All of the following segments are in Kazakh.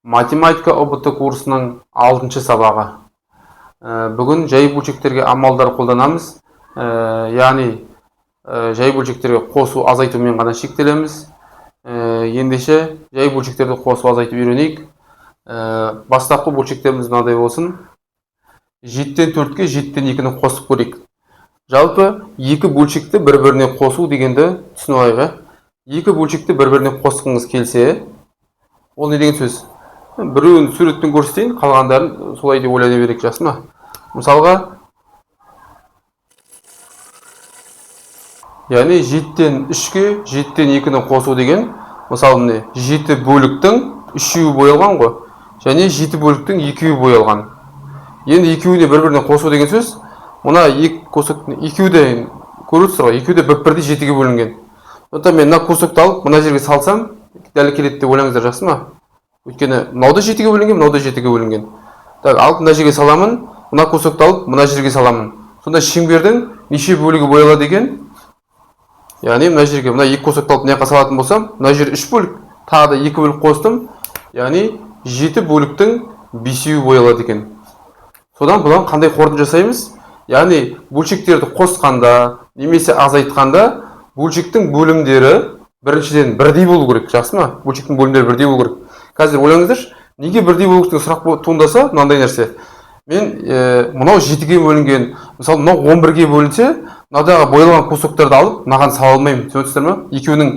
Математика ҰБТ курсының 6 сабағы. Бүгін жай бөлшектерге амалдар қолданамыз. Яғни жай бөлшектерге қосу, азайтумен ғана шектелеміз. Ендеше жай бөлшектерді қосу, азайту үйренейік. Бастапқы бөлшектеріміз мынадай болсын. 7-тен 4-ке 7-тен 2-ні қосып көрейік. Жалпы екі бөлшекті бір-біріне қосу дегенді түсініп алайық, ә? Екі бөлшекті бір-біріне қосқыңыз келсе, ол не деген сөз? Біреуін суретпен көрсетейін, қалғандарын солай деп ойлана берейік, жақсы ма? Мысалға, яғни 7-тен 3-ке 7-тен 2-ні қосу деген, мысалы, міне 7 бөліктің 3-еуі боялған ғой, және 7 бөліктің 2-еуі боялған. Енді екеуіне бір-біріне қосу деген сөз, мына екі кусок, екеуі де көріп отырсыздар ғой, екеуі де бір-бірдей 7-ге бөлінген. Сондықтан мен мына кусокты алып мына жерге салсам, дәл келеді деп ойлаңыздар, жақсы ма? Өйткені мынау да 7-ге бөлінген, мынау да 7-ге бөлінген. Так, алып мына жерге саламын, мына кусокты алып мына жерге саламын. Сонда шеңбердің неше бөлігі боялады екен? Яғни мына жерге мына екі кусокты алып мына жаққа салатын болсам, мына жер 3 бөлік, тағы да 2 бөлік қостым. Яғни 7 бөліктің 5-еуі боялады екен. Содан бұдан қандай қорытынды жасаймыз? Яғни бөлшектерді қосқанда немесе азайтқанда бөлшектің бөлімдері біріншіден бірдей болу керек, жақсы ма? Бөлшектің бөлімдері бірдей болу керек. Қазір ойлаңыздаршы, неге бірдей болу керек деген сұрақ туындаса, мынандай нәрсе. Мен мынау 7-ге бөлінген, мысалы мынау 11-ге бөлінсе, мынадағы боялған кусоктарды алып мынаған сала алмаймын, түсініп ма? Екеуінің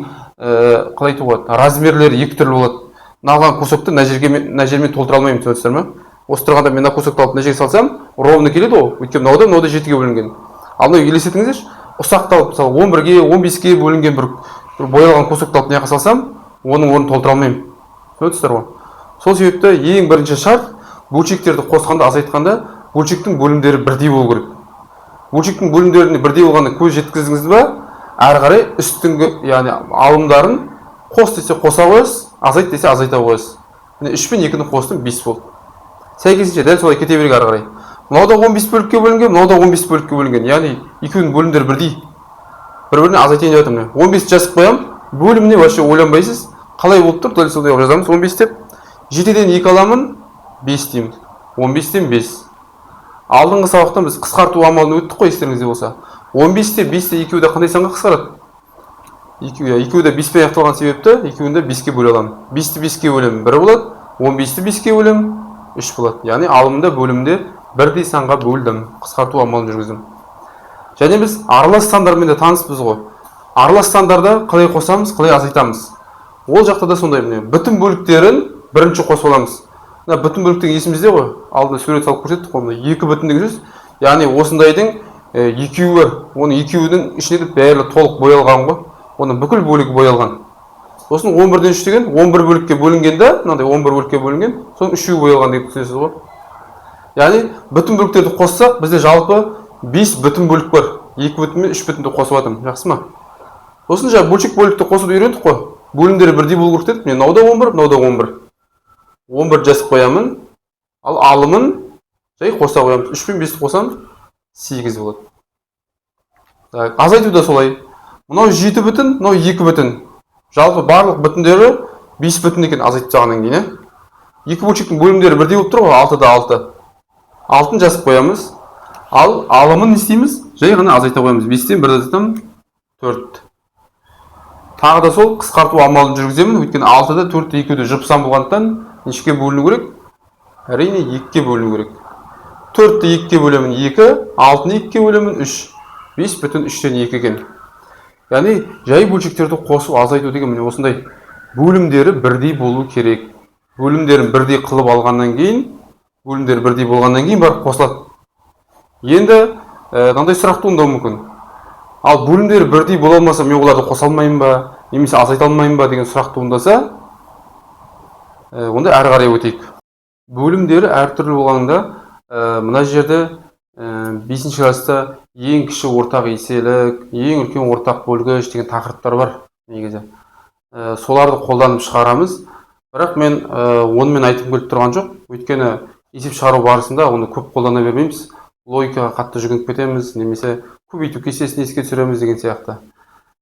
қалай айтуға болады, размерлері екі түрлі болады. Мына алған кусокты мына жерге мына жермен толтыра алмаймын, түсініп ма? Осы тұрғанда мен мына кусокты алып мына жерге салсам, ровно келеді ғой, өйткені мынау да, мынау да 7-ге бөлінген. Ал мынау елестетіңіздерші, ұсақталып, мысалы 11-ге, 15-ге бөлінген бір боялған кусокты алып мына жаққа салсам, оның орнын толтыра алмаймын. Түсініп ғой? Сол себепті ең бірінші шарт, бөлшектерді қосқанда, азайтқанда бөлшектің бөлімдері бірдей болу керек. Бөлшектің бөлімдеріне бірдей болғанына көз жеткіздіңіз ба, әрі қарай үстіңгі, яғни алымдарын қос десе қоса қоясыз, азайт десе азайта қоясыз. Міне 3 пен 2-ні қостым, 5 болды. Сәйкесінше дәл солай кете берейік әрі қарай. Мынау да 15 бөлікке бөлінген, мынау да 15 бөлікке бөлінген. Яғни екеуінің бөлімдері бірдей. Бір-біріне азайтайын деп жатырмын. 15 жазып қоямын. Бөліміне вообще ойланбайсыз. Қалай болып тұр, дәл солай жазамыз 15 деп. 7-ден 2 аламын, 5 деймін. 15-тен 5. Алдыңғы сабақтан біз қысқарту амалын өттік қой, естеріңізде болса. 15-те 5-те екеуі де қандай санға қысқарады? Екеуі, екеуі де 5-пен аяқталған себепті екеуін де 5-ке бөле аламын. 5-ті 5-ке бөлемін, 1 болады. 15-ті 5-ке бөлемін, 3 болады. Яғни алымында бөлімде бірдей санға бөлдім, қысқарту амалын жүргіздім. Және біз аралас сандармен де таныспыз ғой. Аралас сандарды қалай қосамыз, қалай азайтамыз? Ол жақта да сондай, міне бүтін бөліктерін бірінші қосып аламыз. Мына бүтін бөліктің есімізде ғой, алдында сурет салып көрсеттік қой, мына екі бүтін деген сөз, яғни осындайдың екеуі бар. Оның екеуінің ішінде де бәрі толық боялған ғой. Оның бүкіл бөлігі боялған. Сосын 11-ден 3 деген 11 бөлікке бөлінген да, мынандай 11 бөлікке бөлінген, соның үшеуі боялған деп түсінесіз ғой. Яғни бүтін бөліктерді қоссақ, бізде жалпы 5 бүтін бөлік бар. 2 бүтін мен 3 бүтінді қосып жатырмын, жақсы ма? Сосын жаңа бөлшек бөлікті қосуды үйрендік қой. Бөлімдері бірдей болу керек дедік. Міне мынау да 11, мынау да 11. 11 жазып қоямын. Ал алымын жай қоса қоямыз. 3 пен 5-ті қосам, 8 болады. Так, азайту да солай. Мынау 7 бүтін, мынау 2 бүтін. Жалпы барлық бүтіндері 5 бүтін екен азайтып тастағаннан кейін, ә? Екі бөлшектің бөлімдері бірдей болып тұр ғой, 6 да 6. 6-ны жазып қоямыз. Ал алымын не істейміз? Жай ғана азайта қоямыз. 5-тен 1 азайтамын, 4. Тағы да сол қысқарту амалын жүргіземін. Өйткені 6-да 4-те екеуі де жұп сан болғандықтан нешеге бөліну керек? Әрине, 2-ге бөліну керек. 4-ті 2-ге бөлемін, 2, 6-ны 2-ге бөлемін, 3. 5 бүтін 3-тен 2 екен. Яғни жай бөлшектерді қосу, азайту деген міне осындай бөлімдері бірдей болу керек. Бөлімдерін бірдей қылып алғаннан кейін, бөлімдері бірдей болғаннан кейін барып қосылады. Енді мынандай сұрақ туындауы мүмкін. Ал бөлімдері бірдей бола алмаса, мен оларды қоса алмаймын ба, немесе азайта алмаймын ба деген сұрақ туындаса, онда әрі қарай өтейік. Бөлімдері әртүрлі болғанда, мына жерде 5 класста ең кіші ортақ еселік, ең үлкен ортақ бөлгіш деген тақырыптар бар негізі. Соларды қолданып шығарамыз. Бірақ мен онымен айтқым келіп тұрған жоқ. Өйткені есеп шығару барысында оны көп қолдана бермейміз. Логикаға қатты жүгініп кетеміз, немесе көбейту кестесін еске түсіреміз деген сияқты.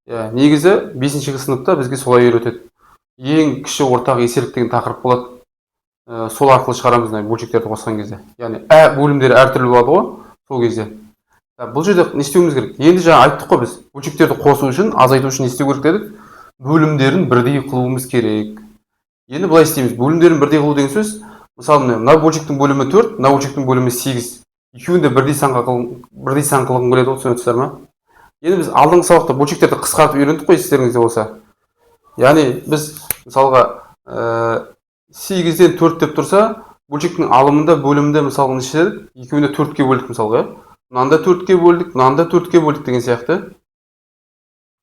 Иә, негізі 5 сыныпта бізге солай үйретеді. Ең кіші ортақ еселік деген тақырып болады. Сол арқылы шығарамыз мына бөлшектерді қосқан кезде. Яғни бөлімдері әртүрлі болады ғой сол кезде. Бұл жерде не істеуіміз керек? Енді жаңа айттық қой біз, бөлшектерді қосу үшін, азайту үшін не істеу керек дедік? Бөлімдерін бірдей қылуымыз керек. Енді былай істейміз. Бөлімдерін бірдей қылу деген сөз, мысалы, міне, мына бөлшектің бөлімі 4, мына бөлшектің бөлімі 8. Екеуін де бірдей сан қылғым келеді ғой, түсінесіздер ма? Енді біз алдыңғы сабақта бөлшектерді қысқартып үйрендік қой, естеріңізде болса. Яғни біз мысалға 8-ден 4 деп тұрса, бөлшектің алымында, бөлімінде мысалға неше дедік? Екеуін де 4-ке бөлдік мысалға, иә? Мынаны да 4-ке бөлдік, мынаны да 4-ке бөлдік деген сияқты.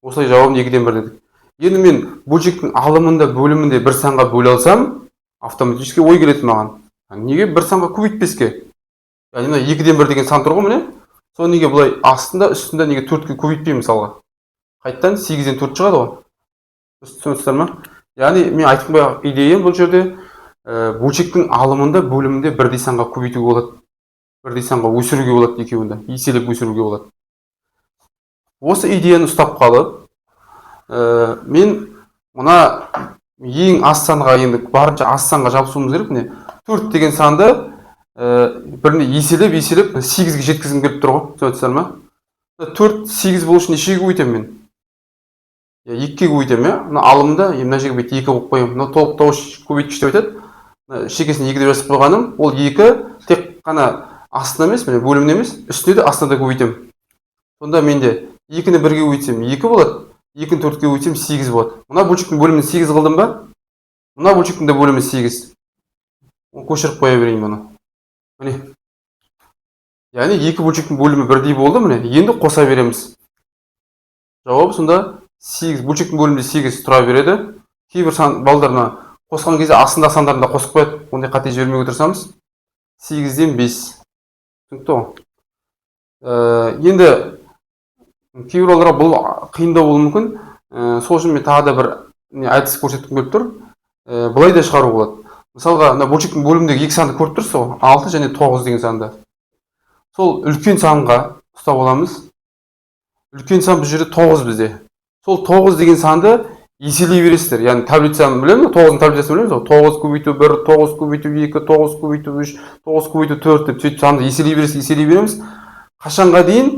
Осылай жауабын 2-ден 1 дедік. Енді мен бөлшектің алымында, бөлімінде бір санға бөле алсам, автоматически ой келеді маған. Неге бір санға көбейтпеске? Яғни мына 2-ден 1 деген сан тұр ғой міне. Соны неге былай астында, үстінде неге 4-ке көбейтпеймін мысалға? Қайттан 8-ден 4 шығады ғой. Түсінесіздер ма? Яғни мен айтқым келген идеям бұл жерде бөлшектің алымында, бөлімінде бірдей санға көбейтуге болады. Бірдей санға өсіруге болады екеуін де, еселеп өсіруге болады. Осы идеяны ұстап қалып, мен мына ең аз санға, енді барынша аз санға жабысуымыз керек. Міне, 4 деген санды біріне еселеп, еселеп 8-ге жеткізгім келіп тұр ғой, түсінесіздер ма? 4 8 болу үшін нешеге көбейтемін мен? Иә, 2-ге көбейтемін, иә. Мына алымда мына жерге бүйтіп 2 қойып қоямын. Мына толықтауыш көбейткіш деп айтады. Мына шекесіне 2 деп жазып қойғаным, ол 2 тек қана астына емес, міне, бөліміне емес, үстіне де, астына да көбейтемін. Сонда менде 2-ні 1-ге көбейтсем 2 болады, 2-ні 4-ке көбейтсем 8 болады. Мына бөлшектің бөлімін 8 қылдым ба? Мына бөлшектің де бөлімі 8. Көшіріп қоя берейін бұны. Міне. Яғни екі бөлшектің бөлімі бірдей болды, міне. Енді қоса береміз. Жауабы сонда 8, бөлшектің бөлімінде 8 тұра береді. Кейбір сан балдар мына қосқан кезде астында сандарын да қосып қояды. Ондай қате жібермеуге тырысамыз. 8-ден 5. Түсінікті ғой. Енді кейбір балаларға бұл қиындау болуы мүмкін. Сол үшін мен тағы да бір не әдіс көрсеткім келіп тұр. Былай да шығаруға болады. Мысалға, мына бөлшектің бөліміндегі екі санды көріп тұрсыз ғой, 6 және 9 деген санды. Сол үлкен санға ұстап аламыз. Үлкен сан бұл жерде 9 бізде. Сол 9 деген санды еселей бересіздер. Яғни таблицаны білеміз, 9-ның таблицасын білеміз ғой. 9 көбейту 1, 9 көбейту 2, 9 көбейту 3, 9 көбейту 4 деп сөйтіп санды еселей бересіз, еселей береміз. Қашанға дейін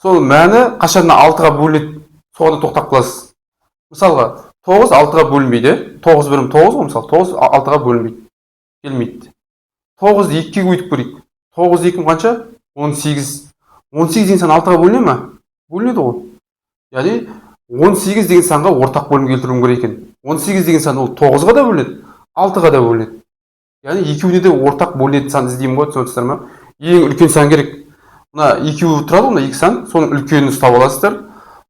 сол мәні қашан 6-ға бөлінеді, соған тоқтап қаласыз. Мысалға, 9 6-ға бөлінбейді. 9 бірім 9 ғой, мысалы, 9 6-ға бөлінбейді. Келмейді. 9-ды 2-ге көбейтіп көрейік. 9 2 қанша? 18. 18 деген сан 6-ға бөліне ме? Бөлінеді ғой. Яғни 18 деген санға ортақ бөлім келтіруім керек екен. 18 деген сан ол 9-ға да бөлінеді, 6-ға да бөлінеді. Яғни екеуіне де ортақ бөлінетін сан іздеймін ғой, түсінесіздер ма? Ең үлкен сан керек. Мына екеуі тұрады ғой, мына екі сан, соның үлкенін ұстап аласыздар.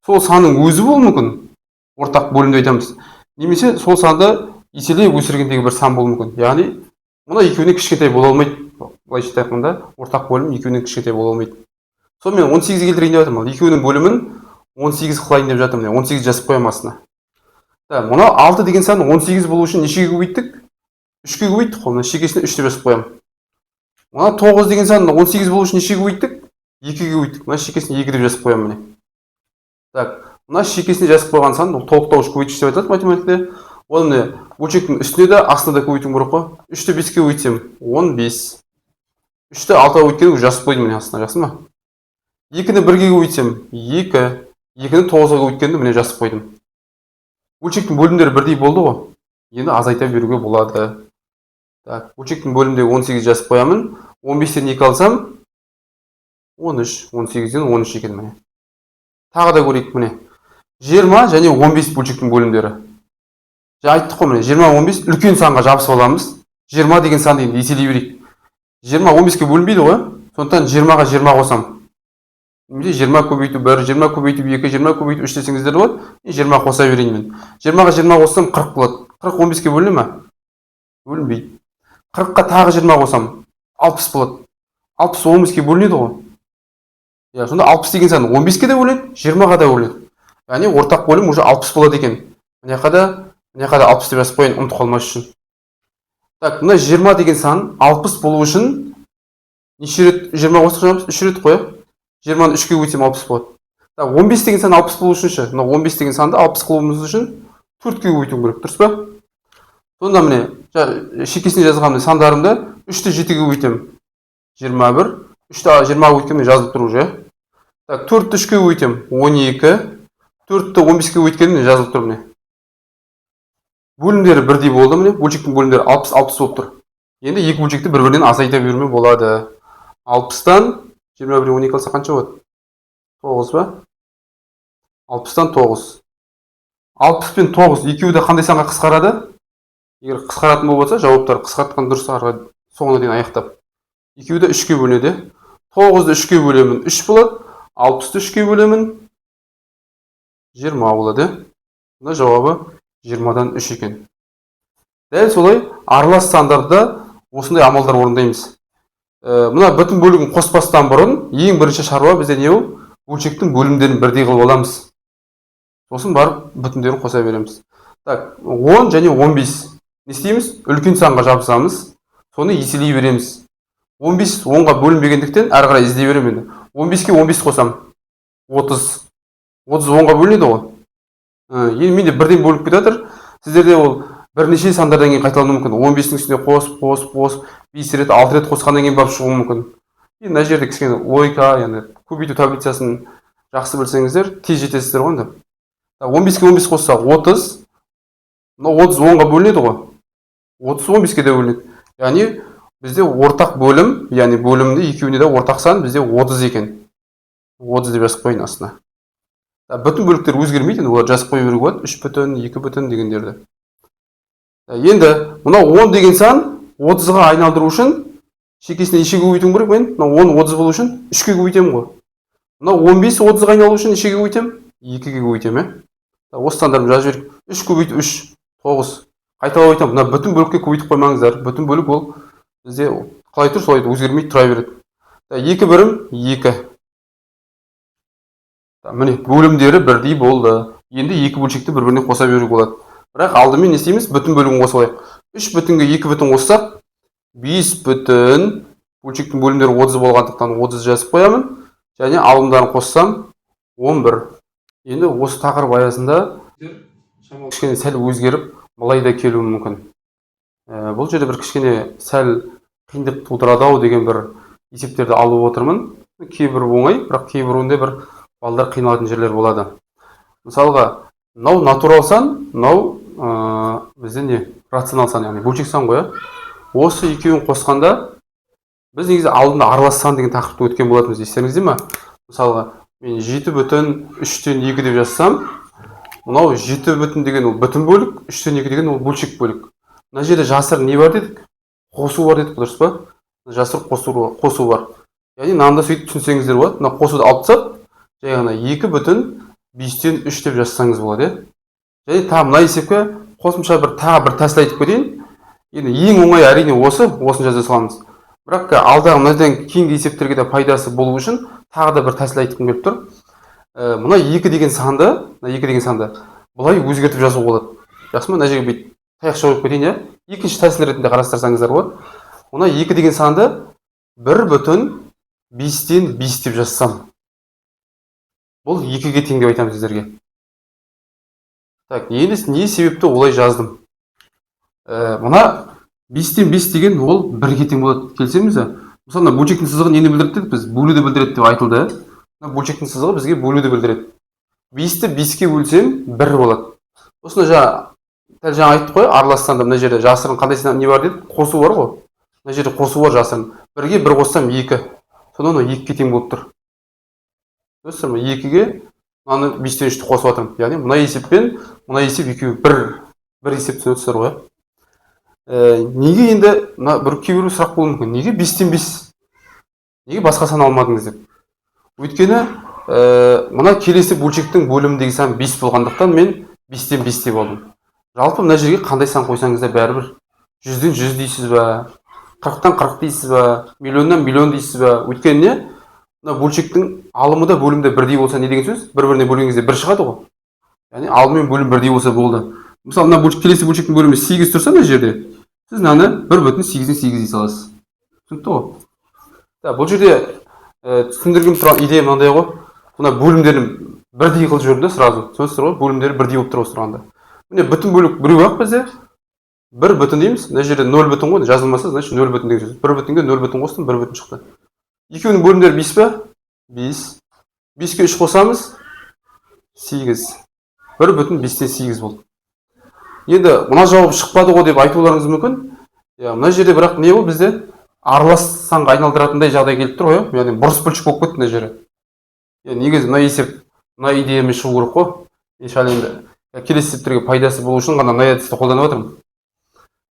Сол санның өзі болуы мүмкін. Ортақ бөлім деп айтамыз. Немесе сол санды еселеп өсіргендегі бір сан болуы мүмкін. Яғни мына екеуінен кішкентай бола алмайды. Былайша айтқанда, ортақ бөлім екеуінен кішкентай бола алмайды. Сонымен 18 келтірейін деп жатырмын. Екеуінің бөлімін 18 қылайын деп жатырмын. 18 жазып қоямын астына. Так, мынау 6 деген сан 18 болу үшін нешеге көбейттік? 3-ке көбейттік қой. Мына шекесіне 3 деп жазып қоямын. Мына 9 деген сан 18 болу үшін нешеге көбейттік? 2-ге көбейттік. Мына шекесіне 2 деп жазып қоямын міне. Так, мына шекесіне жазып қойған сан ол толықтауыш көбейткіш деп айтылады математикада. Оны міне бөлшектің үстіне де, астына да көбейтуім керек қой. 3-ті 5-ке көбейтсем 15. 3-ті 6-ға көбейткенде жазып қойдым міне астына, жақсы ма? 2-ні 1-ге көбейтсем 2, 2-ні 9-ға көбейткенде міне жазып қойдым. Бөлшектің бөлімдері бірдей болды ғой. Енді азайта беруге болады. Так, бөлшектің бөлімінде 18 жазып қоямын. 15-тен 2 алсам 13, 18-ден 13 екен міне. Тағы да көрейік міне. 20 және 15 бөлшектің бөлімдері. Жаңа айттық қой міне, 20 15 үлкен санға жабысып аламыз. 20 деген санды енді еселей берейік. 20 15-ке бөлінбейді ғой. Сондықтан 20-ға 20 қосам. Немесе 20 көбейту 1, 20 көбейту 2, 20 көбейту 3 десеңіздер болады. 20 қоса берейін мен. 20-ға 20 қоссам 40 болады. 40 15-ке бөліне ме? Бөлінбейді. 40-қа тағы 20 қосам 60 болады. 60 15-ке бөлінеді ғой. Иә, сонда 60 деген сан 15-ке де бөлінеді, 20-ға да бөлінеді. Яғни ортақ бөлім уже 60 болады екен. Мына жаққа да, мына жаққа да 60 деп жазып қояйын, ұмытып қалмас үшін. Так, мына 20 деген сан 60 болу үшін неше рет 20 қосып шығамыз? 3 рет қой. 20-ны 3-ке көбейтсем 60 болады. Так, 15 деген сан 60 болу үшін ше, мына 15 деген санды 60 қылуымыз үшін 4-ке көбейтуім керек, дұрыс па? Сонда міне, шекесіне жазған сандарымды 3-ті 7-ге көбейтемін. 21. 3-ті 20-ға көбейткенмен жазылып тұр уже. Так, 4-ті 3-ке көбейтемін. 12. 4-ті 15-ке көбейткенмен жазылып тұр міне. Бөлімдері бірдей болды міне. Бөлшектің бөлімдері 60-60 болып тұр. Енді екі бөлшекті бір-бірінен азайта беруге болады. 60-тан 21 12 алса қанша болады? 9 ба? 60-тан 9. 60 пен 9 екеуі де қандай санға қысқарады? Егер қысқаратын болып отырса, жауаптар қысқартқан дұрыс, ары соңына дейін аяқтап. Екеуі де 3-ке бөлінеді. 9-ды 3-ке бөлемін, 3 болады. 60-ты 3-ке бөлемін, 20 болады. Мына жауабы 20-дан 3 екен. Дәл солай аралас сандарда осындай амалдар орындаймыз. Мына бүтін бөлігін қоспастан бұрын ең бірінші шаруа бізде не ол? Бөлшектің бөлімдерін бірдей қылып аламыз. Сосын барып бүтіндерін қоса береміз. Так, 10 және 15. Не істейміз? Үлкен санға жабысамыз. Соны еселей береміз. 15 10-ға бөлінбегендіктен әрі қарай іздей беремін енді. 15-ке 15 қосам. 30. 30 10-ға бөлінеді ғой. Енді менде бірден бөліп кетіп жатыр. Сіздерде ол бірнеше сандардан кейін қайталануы мүмкін. 15-дің үстіне қосып, қосып, қосып, 5 рет, 6 рет қосқаннан кейін барып шығуы мүмкін. Енді мына жерде кішкене логика, яғни көбейту таблицасын жақсы білсеңіздер, тез жетесіздер ғой енді. 15-ке 15 қоссақ 30. Мынау 30 10-ға бөлінеді ғой. 30 15-ке де бөлінеді. Яғни бізде ортақ бөлім, яғни бөлімде екеуіне де ортақ сан бізде 30 екен. 30 деп жазып қояйын астына. Бүтін бөліктер өзгермейді, енді олар жазып қоя беруге болады. 3 бүтін, 2 бүтін дегендерді. Енді мынау 10 деген сан 30-ға айналдыру үшін шекесіне нешеге көбейтуім керек мен? Мынау 10 30 болу үшін 3-ке көбейтемін ғой. Мынау 15 30-ға айналу үшін нешеге көбейтемін? 2-ге көбейтемін, иә. Осы сандарды жазып жіберейік. 3 көбейту 3, 9. Қайталап айтамын, мына бүтін бөлікке көбейтіп қоймаңыздар. Бүтін бөлік ол бізде қалай тұр, солай өзгермей тұра береді. 2 бірім 2. Міне, бөлімдері бірдей болды. Енді екі бөлшекті бір-біріне қоса беруге болады. Бірақ алдымен не істейміз? Бүтін бөлігін қосып алайық. 3 бүтінге 2 бүтін қоссақ, 5 бүтін, бөлшектің бөлімдері 30 болғандықтан 30 жазып қоямын. Және алымдарын қоссам 11. Енді осы тақырып аясында кішкене сәл өзгеріп, былай да келуі мүмкін. Бұл жерде бір кішкене сәл қиындық тудырады ау деген бір есептерді алып отырмын. Кейбір оңай, бірақ кейбіреуінде бір балдар қиналатын жерлер болады. Мысалға, мынау натурал сан, мынау бізде не? Рационал сан, яғни бөлшек сан ғой, иә? Осы екеуін қосқанда біз негізі алдында аралас сан деген тақырыпты өткен болатынбыз, естеріңізде ме? Мысалға, мен 7 бүтін 3-тен 2 деп жазсам, мынау 7 бүтін деген ол бүтін бөлік, 3-тен 2 деген ол бөлшек бөлік. Мына жерде жасырын не бар дедік? Қосу бар дедік, дұрыс па? Жасырын қосу бар. Яғни мынаны да сөйтіп түсінсеңіздер болады. Мына қосуды алып тастап, жай ғана 2 бүтін 5-тен 3 деп жазсаңыз болады, иә? Және тағы мына есепке қосымша бір тағы бір тәсіл айтып кетейін. Енді ең оңай әрине осы, осыны жаза саламыз. Бірақ алдағы мынадан кейінгі есептерге де пайдасы болу үшін тағы да бір тәсіл айтқым келіп тұр. Мына 2 деген санды, мына 2 деген санды былай өзгертіп жазуға болады. Жақсы ма? Мына жерге бүйтіп таяқша қойып кетейін, иә? Екінші тәсіл ретінде қарастырсаңыздар болады. Мына 2 деген санды 1 бүтін 5-тен 5 деп жазсам, бұл 2-ге тең деп айтамын сіздерге. Так, енді не себепті олай жаздым? Мына 5-тен 5 деген ол 1-ге тең болады. Келісеміз бе? Мысалы, мына бөлшектің сызығы нені білдіреді дедік біз? Бөлуді білдіреді деп айтылды. Мына бөлшектің сызығы бізге бөлуді білдіреді. 5-ті 5-ке бөлсем 1 болады. Осыны жаңа дәл жаңа айттық қой, аралас санда мына жерде жасырын қандай сан не бар дедік? Қосу бар ғой. Мына жерде қосу бар жасырын. 1-ге 1 қоссам 2. Сонда мынау 2-ге тең болып тұр. Көрдіңіздер ме? 2-ге мынаны 5-тен 3-ті қосып жатырмын. Яғни мына есеппен мына есеп екеуі бір есеп, түсініп отырсыздар ғой. Неге енді мына бір кейбір сұрақ болуы мүмкін. Неге 5-тен 5? Неге басқа сан алмадыңыз деп. Өйткені мына келесі бөлшектің бөліміндегі сан 5 болғандықтан мен 5-тен 5 деп алдым. Жалпы мына жерге қандай сан қойсаңыз да бәрібір. 100-ден 100 дейсіз ба, 40-тан 40 дейсіз ба, миллионнан миллион дейсіз ба? Өйткені не? Мына бөлшектің алымы да бөлімі де бірдей болса не деген сөз? Бір-біріне бөлген кезде бір шығады ғой. Яғни алым мен бөлім бірдей болса болды. Мысалы, мына бөлшек, келесі бөлшектің бөлімі 8 тұрса мына жерде, сіз мынаны 1 бүтін 8-ден 8 дей саласыз. Түсінікті ғой? Так, бұл жерде түсіндіргім тұрған идея мынандай ғой. Мына бөлімдерін бірдей қылып жібердім да сразу. Түсінесіздер ғой, бөлімдері бірдей болып тұр осы тұрғанда. Міне, бүтін бөлік біреу ақ бізде. Бір бүтін дейміз. Мына жерде нөл бүтін ғой, жазылмаса, значит, нөл бүтін деген сөз. Бір бүтінге нөл бүтін қостым, бір бүтін шықты. Екеуінің бөлімдері бес па? Бес. Беске үш қосамыз, сегіз. 1,8 болды. Енді мына жауап шықпады ғой деп айтуларыңыз мүмкін, иә. Мына жерде бірақ не болды? Бізде аралас санға айналдыратындай жағдай келіп тұр ғой, иә. Яғни бұрыс бөлшек болып кетті мына жері. Иә, негізі мына есеп мына идеямен шығу керек қой. Иншалла, енді келесі есептерге пайдасы болу үшін ғана мына әдісті қолданып жатырмын.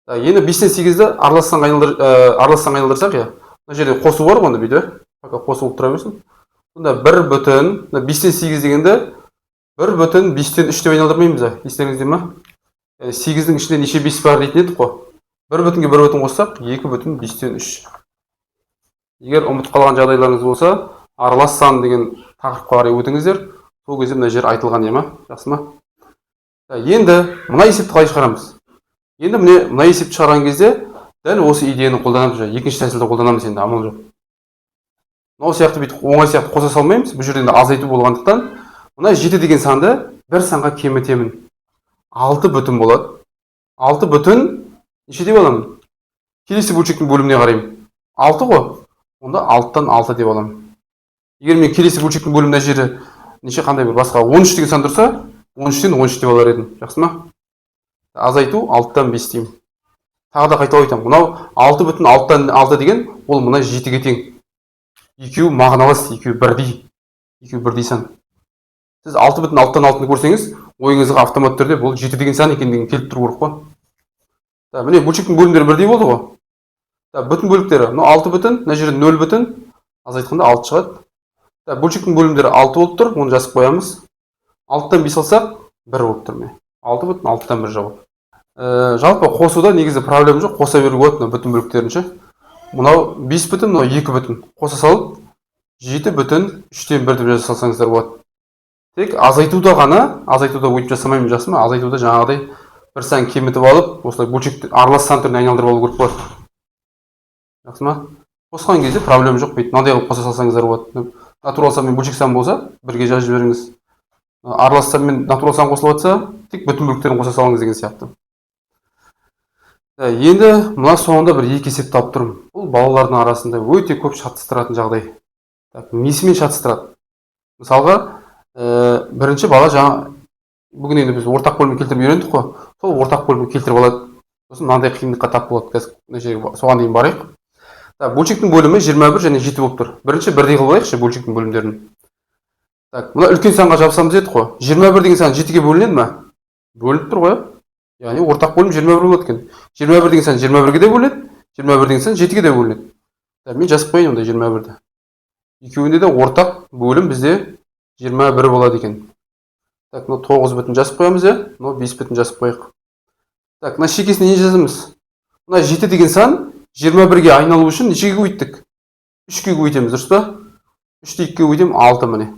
Так, енді бестен сегізді аралас санға айналдырсақ, иә, мына жерде қосу бар ғой. Онда бүйтіп, иә, пока қосу болып тұра берсін. Сонда бір бүтін, мына бестен сегіз дегенді 1,3 деп айналдырмаймыз ба? Естеріңізде ма? Яғни сегіздің ішінде неше бес бар дейтін едік қой. Бір бүтінге бір бүтін қоссақ, 2,3. Егер ұмытып қалған жағдайларыңыз болса, аралас сан деген тақырыпқа қарай өтіңіздер. Сол кезде мына жер айтылған ема. Жақсы ма? Так, енді мына есепті қалай шығарамыз? Енді міне, мына есепті шығарған кезде дәл осы идеяны қолданамыз. Жаңа екінші тәсілді қолданамыз енді, амал жоқ. Мынау сияқты бүйтіп оңай сияқты қоса салмаймыз. Бұл жерде енді азайту болғандықтан, мына жеті деген санды бір санға кемітемін, алты бүтін болады. Алты бүтін неше деп аламын? Келесі бөлшектің бөліміне қараймын. Алты ғой, онда алтыдан алты деп аламын. Егер мен келесі бөлшектің бөлімі мына жері неше, қандай бір басқа 13 деген сан тұрса, 13-тен 13 деп алар едім. Жақсы ма? Азайту алтыдан бес деймін. Тағы да қайталап айтамын: мынау алты бүтін алтыдан алты деген ол мына жетіге тең. Екеуі мағыналас, екеуі бірдей, екеуі бірдей сан. Сіз алты бүтін алтыдан алтыны көрсеңіз, ойыңызға автоматты түрде бұл жеті деген сан екендігін келіп тұру керек қой. Так, міне, бөлшектің бөлімдері бірдей болды ғой. Так, бүтін бөліктері мынау алты бүтін, мына жерде нөл бүтін, азайтқанда алты шығады. Так, бөлшектің бөлімдері алты болып тұр, оны жазып қоямыз. Алтыдан бес алсақ, бір болып тұр. Міне, 6,1 жауап. Жалпы қосуда негізі проблема жоқ, қоса беруге болады мына бүтін бөліктерін ше. Мынау бес бүтін, мынау екі бүтін, қоса салып 7,1 деп жаза салсаңыздар болады. Тек азайтуда ғана, азайтуда өйтіп жасамаймын. Жақсы ма? Азайтуда жаңағыдай бір сан кемітіп алып, осылай бөлшекті аралас сан түріне айналдырып алу керек болады. Жақсы ма? Қосқан кезде проблема жоқ, бүйтіп мынандай қылып қоса салсаңыздар болады. Натурал сан мен бөлшек сан болса, бірге жазып жіберіңіз. Аралас сан мен натурал сан қосылып жатса, тек бүтін бөліктерін қоса салыңыз деген сияқты. Енді мына соңында бір екі есеп тауып тұрмын. Бұл балалардың арасында өте көп шатыстыратын жағдай. Так, несімен шатыстырады? Мысалға, бірінші бала жаңа бүгін енді біз ортақ бөлім келтіріп үйрендік қой, сол ортақ бөлімге келтіріп алады, сосын мынандай қиындыққа тап болады. Қазір мына жерге, соған дейін барайық. Так, бөлшектің бөлімі 21 және 7 болып тұр. Бірінші бірдей қылып алайықшы бөлшектің бөлімдерін. Так, мына үлкен санға жабысамыз дедік қой. 21 деген сан жетіге бөлінеді ма? Бөлініп тұр ғой, иә? Яғни ортақ бөлім 21 болады екен. 21 деген сан 21-ге де бөлінеді, 21 деген сан жетіге де бөлінеді. Так, мен жазып қояйын онда 21-ді. Екеуінде де ортақ бөлім бізде 21 болады екен. Так, мынау тоғыз бүтін жазып қоямыз, иә, мынау бес бүтін жазып қояйық. Так, мына шекесіне не жазамыз? Мына жеті деген сан 21-ге айналу үшін нешеге көбейттік? Үшке көбейтеміз, дұрыс па? Үшті екіге көбейтемін, алты. Міне,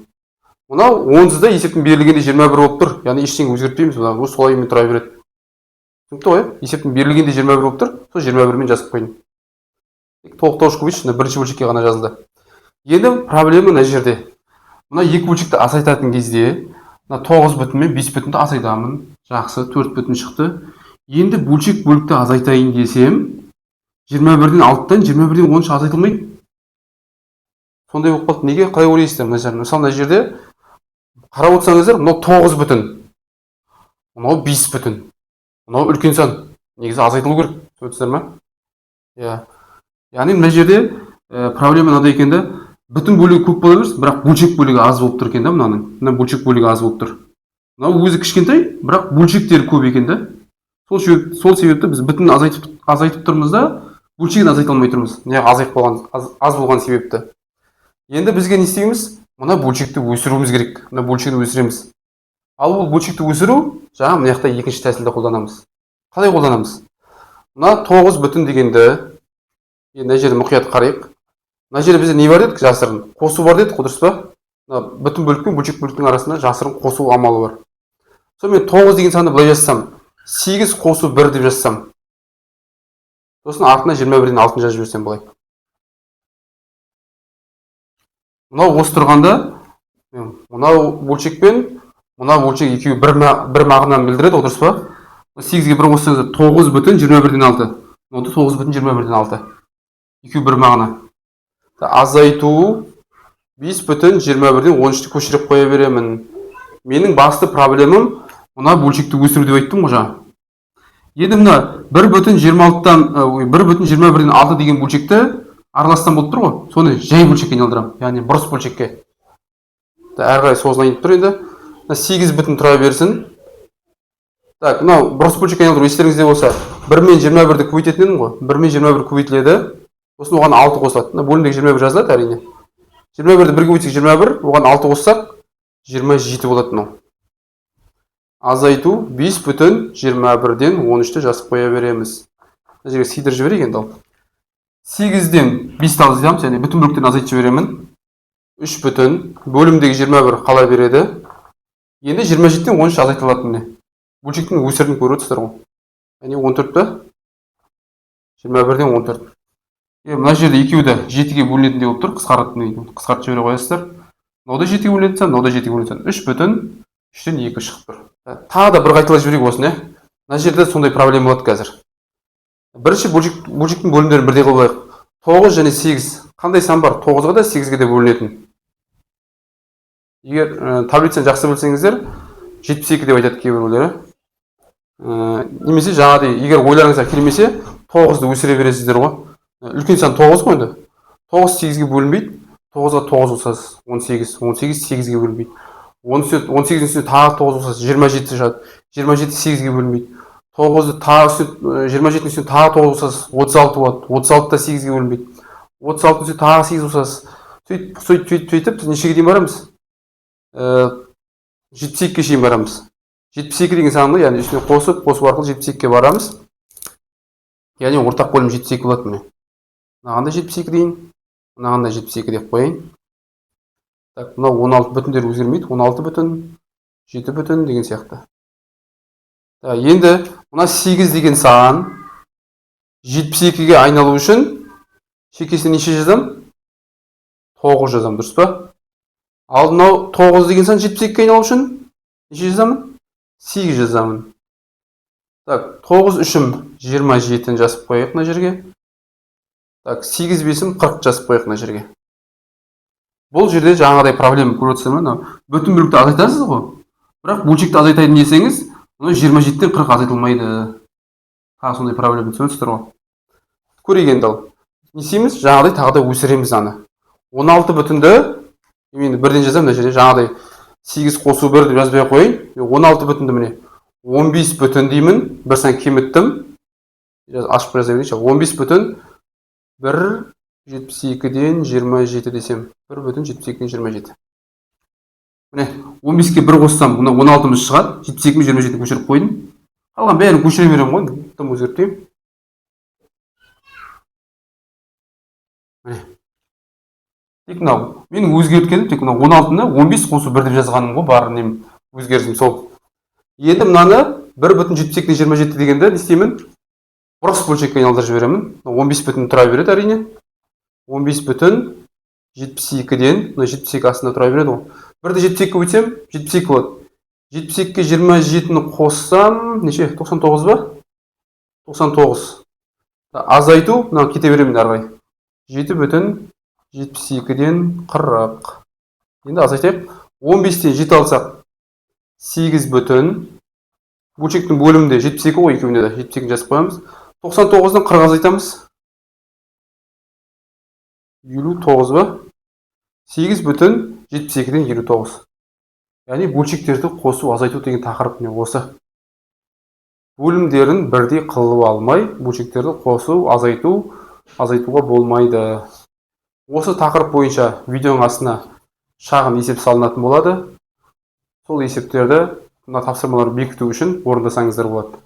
мынау онсыз да есептің берілгенде 21 болып тұр, яғни ештеңе өзгертпейміз, мына осы солаймен тұра береді. Түсінікті ғой, иә? Есептің берілгенде 21 болып тұр, сол 21-мен жазып қойдым. Тек толықтауыш көбейтші, мына бірінші бөлшекке ғана жазылды. Енді проблема мына жерде: мына екі бөлшекті азайтатын кезде мына тоғыз бүтін мен бес бүтінді азайтамын. Жақсы, төрт бүтін шықты. Енді бөлшек бөлікті азайтайын десем, 21-ден алтыдан, 21-ден 13 азайтылмайды. Сондай болып қалды. Неге? Қалай ойлайсыздар? Мына жерде, мысалы, мына жерде қарап отырсаңыздар, мынау тоғыз бүтін, мынау бес бүтін, мынау үлкен сан, негізі азайтылу керек. Түсініп ма? Иә, яғни мына жерде проблема мынадай екен да: бүтін бөлігі көп бола берсін, бірақ бөлшек бөлігі аз болып тұр екен да. Мынаның мына бөлшек бөлігі аз болып тұр. Мынау өзі кішкентай, бірақ бөлшектері көп екен да. Сол себепті біз бүтін азайтып тұрмыз да, бөлшегін азайта алмай тұрмыз. Неғып азайып қалған, аз болған себепті. Енді бізге не істейміз? Мына бөлшекті өсіруіміз керек. Мына бөлшегін өсіреміз. Ал ол бөлшекті өсіру жаңа мына жақта екінші тәсілді қолданамыз. Қалай қолданамыз? Мына тоғыз бүтін дегенді енді мына жерде мұқият қарайық. Мына жерде бізде не бар дедік? Жасырын қосу бар дедік қой, дұрыс па? Мына бүтін бөлік пен бөлшек бөліктің арасында жасырын қосу амалы бар. Сонымен тоғыз деген санды былай жазсам, сегіз қосу бір деп жазсам, сосын артына 21-ден алтыны жазып жіберсем былай, мынау осы тұрғанда мынау бөлшек пен мына бөлшек екеуі бір мағынаны білдіреді ғой, дұрыс па? 8-ге 1 қоссаңыздар 9 бүтін 21-ден 6. Мынау 9 бүтін 21-ден 6. Екеуі бір мағына. Азайту 5 бүтін 21-ден 13-ті көшіріп қоя беремін. Менің басты проблемам мына бөлшекті өсіру деп айттым ғой жаңа. Енді мына 1 бүтін 26-тан, 1 бүтін 21-ден 6 деген бөлшекті араластан болып тұр ғой. Соны жай бөлшекке айналдырамын. Яғни бұрыс бөлшекке. Әрі қарай созылайын деп тұр енді. Мына 8 бүтін тұра берсін. Так, мынау бұрыс бөлшекке айналдыру естеріңізде болса, 1 мен 21-ді көбейтетін едім ғой. 1 мен 21 көбейтіледі. Сосын оған 6 қосылады. Мына бөлімдегі 21 жазылады әрине. 21-ді 1-ге көбейтсек 21, оған 6 қоссақ 27 болады мынау. Азайту 5 бүтін 21-ден 13-ті жазып қоя береміз. Мына жерге сыйдырып жіберейік енді ал. 8-ден 5-ті азайтамыз, яғни бүтін бөліктен азайтып жіберемін. 3 бүтін, бөлімдегі 21 қала береді. Енді 27-ден 13 азайтылады міне. Бөлшектің өсірін көріп отырсыздар ғой. Яғни 14 па? 21-ден 14. Мына жерде екеуі де 7-ге бөлінетіндей болып тұр, қысқартып қысқартып жібере қоясыздар. Мынау да 7-ге бөлінетін сан, мынау да 7-ге бөлінетін сан. 3 бүтін 3-тен 2 шығып тұр. Тағы да бір қайталап жіберейік осыны, иә. Мына жерде сондай проблема болады қазір. Бірінші бөлшектің бөлімдерін бірдей қылып алайық. 9 және 8. Қандай сан бар? 9-ға да 8-ге де бөлінетін. Егер таблицаны жақсы білсеңіздер, 72 деп айтады кейбіреулері. Немесе жаңағыдай, егер ойларыңызға келмесе, 9-ды өсіре бересіздер ғой. Үлкен сан 9 ғой енді. 9 8-ге бөлінбейді. 9-ға 9 қосасыз, 18. 18 8-ге бөлінбейді. 18-дің үстіне тағы 9 қосасыз, 27 шығады. 27 8-ге бөлінбейді. 9-ды тағы үстіне, 27-нің үстіне тағы 9 қосасыз, 36 болады. 36 да 8-ге бөлінбейді. 36-ның үстіне тағы 8 қосасыз. Сөйтіп, сөйтіп, сөйтіп, сөйтіп, біз нешеге дейін барамыз? 72-ге шейін барамыз. 72 деген санды, яғни үстіне қосып, қосу арқылы 72-ге барамыз. Яғни ортақ бөлім 72 болады міне. Мынаған да 72 дейін, мынаған да 72 деп қояйын. Так, мынау 16 бүтіндер өзгермейді. 16 бүтін, 7 бүтін деген сияқты. Так, енді мына 8 деген сан 72-ге айналу үшін шекесіне неше жазамын? 9 жазамын, дұрыс па? Ал мынау 9 деген сан 72-ге айналу үшін неше жазамын? 8 жазамын. Так, 9 үшім 27-ні жазып қояйық мына жерге. Так, 8 бесім 40 жазып қояйық мына жерге. Бұл жерде жаңағыдай проблема көріп отырсыздар ма? Мынау бүтін бөлікті азайтасыз ғой. Бірақ бөлшекті азайтайын десеңіз, мынау 27-тен 40 азайтылмайды. Тағы сондай проблема түсініп отырсыздар ғой. Көрейік енді ал. Не істейміз? Жаңағыдай тағы да өсіреміз аны. 16 бүтінді мен бірден жазамын мына жерде жаңағыдай 8 қосу 1 деп жазбай ақ қояйын. 16 бүтінді міне 15 бүтін деймін, бір сан кеміттім. Ашып жаза берейінші. 15 бүтін 1 72-ден 27 десем, 1 бүтін 72-ден 27. Міне 15-ке 1 қоссам, мына 16-мыз шығады. 72 мен 27 көшіріп қойдым. Қалған бәрін көшіре беремін ғой, тым өзгертпеймін. Міне. Тек мынау менің өзгерткенім тек мынау 16-ны 15 қосу 1 деп жазғаным ғой, бар нем өзгерісім сол. Енді мынаны 1 бүтін 72-ден 27 дегенді не істеймін? Бұрыс бөлшекке айналдырып жіберемін. 15 бүтін тұра береді әрине. 15 бүтін 72-ден, мына 72 астында тұра береді ғой. 1-ді 72-ге көбейтсем, 72 болады. 72-ге 27-ні қоссам, неше? 99 ба? 99. Азайту, мынаны кете беремін ары қарай. 7 бүтін 72-ден 40. Енді азайтайық. 15-тен 7 алсақ, 8 бүтін. Бөлшектің бөлімінде 72 ғой, екеуінде де 72-ні жазып қоямыз. 99-дан 40 азайтамыз. 59 ба? 8 бүтін 72-ден 59. Яғни бөлшектерді қосу, азайту деген тақырып міне осы. Бөлімдерін бірдей қылып алмай, бөлшектерді қосу, азайту, азайтуға болмайды. Осы тақырып бойынша видеоның астына шағын есеп салынатын болады. Сол есептерді мына тапсырмаларды бекіту үшін орындасаңыздар болады.